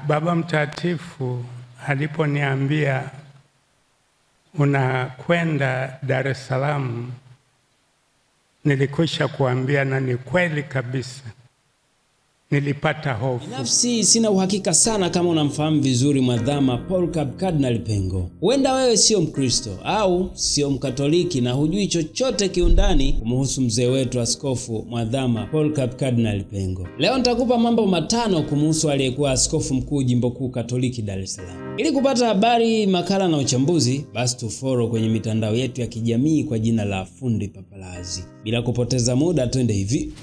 Baba Mtakatifu aliponiambia unakwenda Dar es Salaam, nilikwisha kuambia, na ni kweli kabisa, nilipata hofu. Binafsi sina uhakika sana kama unamfahamu vizuri Mwadhama Polycarp Cardinal Pengo. Huenda wewe sio Mkristo au sio Mkatoliki na hujui chochote kiundani kumhusu mzee wetu Askofu Mwadhama Polycarp Cardinal Pengo. Leo nitakupa mambo matano kumhusu aliyekuwa askofu mkuu Jimbo Kuu Katoliki Dar es Salaam. Ili kupata habari, makala na uchambuzi, basi tufollow kwenye mitandao yetu ya kijamii kwa jina la Fundi Paparazi. Bila kupoteza muda, twende hivi.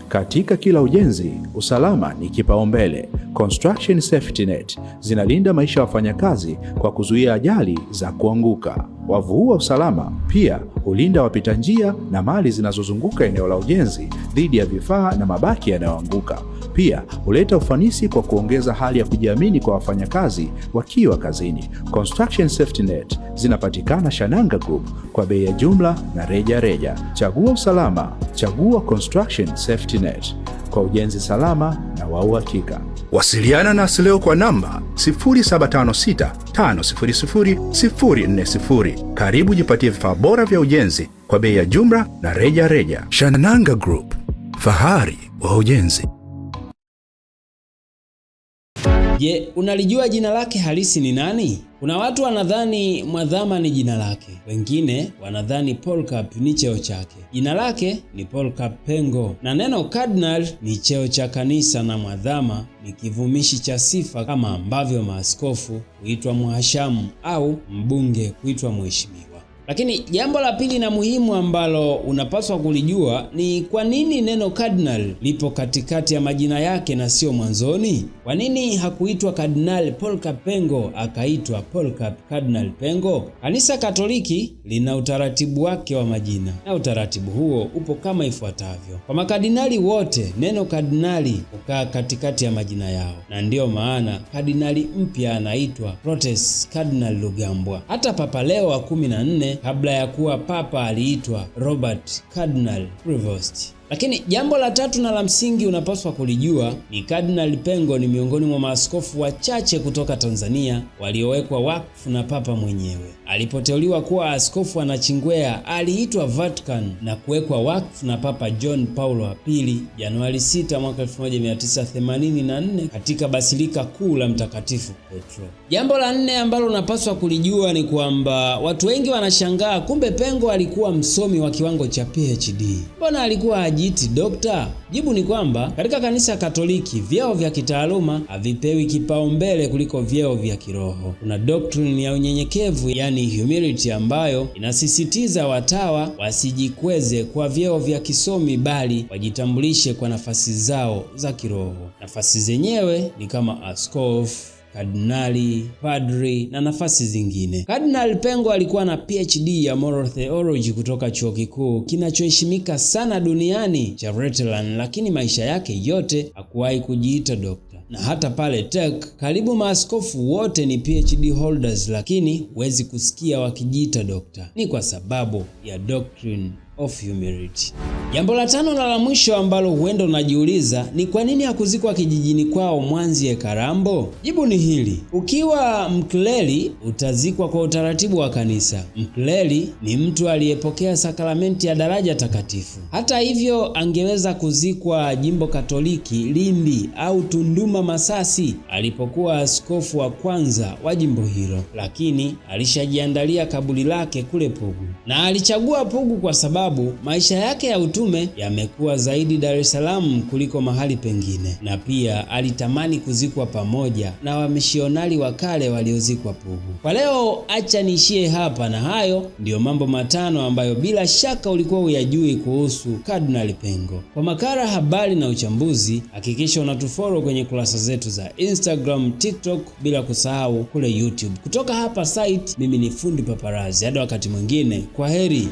Katika kila ujenzi, usalama ni kipaumbele. Construction Safety Net zinalinda maisha ya wafanyakazi kwa kuzuia ajali za kuanguka. Wavu huu wa usalama pia hulinda wapita njia na mali zinazozunguka eneo la ujenzi dhidi ya vifaa na mabaki yanayoanguka. Pia huleta ufanisi kwa kuongeza hali ya kujiamini kwa wafanyakazi wakiwa kazini. Construction Safety Net zinapatikana Shananga Group kwa bei ya jumla na reja reja. Chagua usalama, chagua Construction Safety Net kwa ujenzi salama na wa uhakika. Wasiliana nasi leo kwa namba 0756 500 040. Karibu jipatie vifaa bora vya ujenzi kwa bei ya jumla na reja reja. Shananga Group, fahari wa ujenzi. Je, unalijua jina lake halisi ni nani? Kuna watu wanadhani Mwadhama ni jina lake, wengine wanadhani Polycarp ni cheo chake. Jina lake ni Polycarp Pengo, na neno cardinal ni cheo cha kanisa na Mwadhama ni kivumishi cha sifa, kama ambavyo maaskofu huitwa mhashamu au mbunge kuitwa mheshimiwa. Lakini jambo la pili na muhimu ambalo unapaswa kulijua ni kwa nini neno cardinal lipo katikati ya majina yake na sio mwanzoni? Kwa nini hakuitwa Cardinal Polycarp Pengo akaitwa Polycarp Cardinal Pengo? Kanisa Katoliki lina utaratibu wake wa majina, na utaratibu huo upo kama ifuatavyo. Kwa makardinali wote, neno kardinali hukaa katikati ya majina yao, na ndiyo maana kardinali mpya anaitwa Protes Cardinal Rugambwa. Hata Papa Leo wa 14 kabla ya kuwa papa aliitwa Robert Cardinal Prevost. Lakini jambo la tatu na la msingi unapaswa kulijua ni Cardinal Pengo ni miongoni mwa maaskofu wachache kutoka Tanzania waliowekwa wakfu na papa mwenyewe. Alipoteuliwa kuwa askofu wa Nachingwea aliitwa Vatican na kuwekwa wakfu na Papa John Paulo wa Pili Januari 6 mwaka 1984 katika Basilika Kuu la Mtakatifu Petro. Jambo la nne ambalo unapaswa kulijua ni kwamba watu wengi wanashangaa, kumbe Pengo alikuwa msomi wa kiwango cha PhD. Mbona alikuwa hajiiti dokta? Jibu ni kwamba katika kanisa Katoliki vyeo vya kitaaluma havipewi kipaumbele kuliko vyeo vya kiroho. Kuna doctrine ya unyenyekevu, yani humility, ambayo inasisitiza watawa wasijikweze kwa vyeo vya kisomi, bali wajitambulishe kwa nafasi zao za kiroho. Nafasi zenyewe ni kama askofu, kardinali, padri na nafasi zingine. Cardinal Pengo alikuwa na PhD ya Moral Theology kutoka chuo kikuu kinachoheshimika sana duniani cha Rutland, lakini maisha yake yote hakuwahi kujiita dokta. Na hata pale Tech karibu maaskofu wote ni PhD holders, lakini huwezi kusikia wakijiita dokta. Ni kwa sababu ya doctrine of humility. Jambo la tano na la mwisho ambalo huenda unajiuliza ni kwa nini hakuzikwa kijijini kwao Mwanzie Karambo? Jibu ni hili: ukiwa mkleli utazikwa kwa utaratibu wa kanisa. Mkleli ni mtu aliyepokea sakramenti ya daraja takatifu. Hata hivyo, angeweza kuzikwa Jimbo Katoliki Lindi au Tunduma Masasi alipokuwa askofu wa kwanza wa jimbo hilo, lakini alishajiandalia kaburi lake kule Pugu, na alichagua Pugu kwa sababu maisha yake ya utume yamekuwa zaidi Dar es Salaam kuliko mahali pengine, na pia alitamani kuzikwa pamoja na wamishionari wa kale waliozikwa Pugu. Kwa leo acha niishie hapa, na hayo ndiyo mambo matano ambayo bila shaka ulikuwa uyajui kuhusu Cardinal Pengo. Kwa makala, habari na uchambuzi, hakikisha unatufollow kwenye kurasa zetu za Instagram, TikTok, bila kusahau kule YouTube. Kutoka hapa site, mimi ni Fundi Paparazi. Hadi wakati mwingine, kwa heri.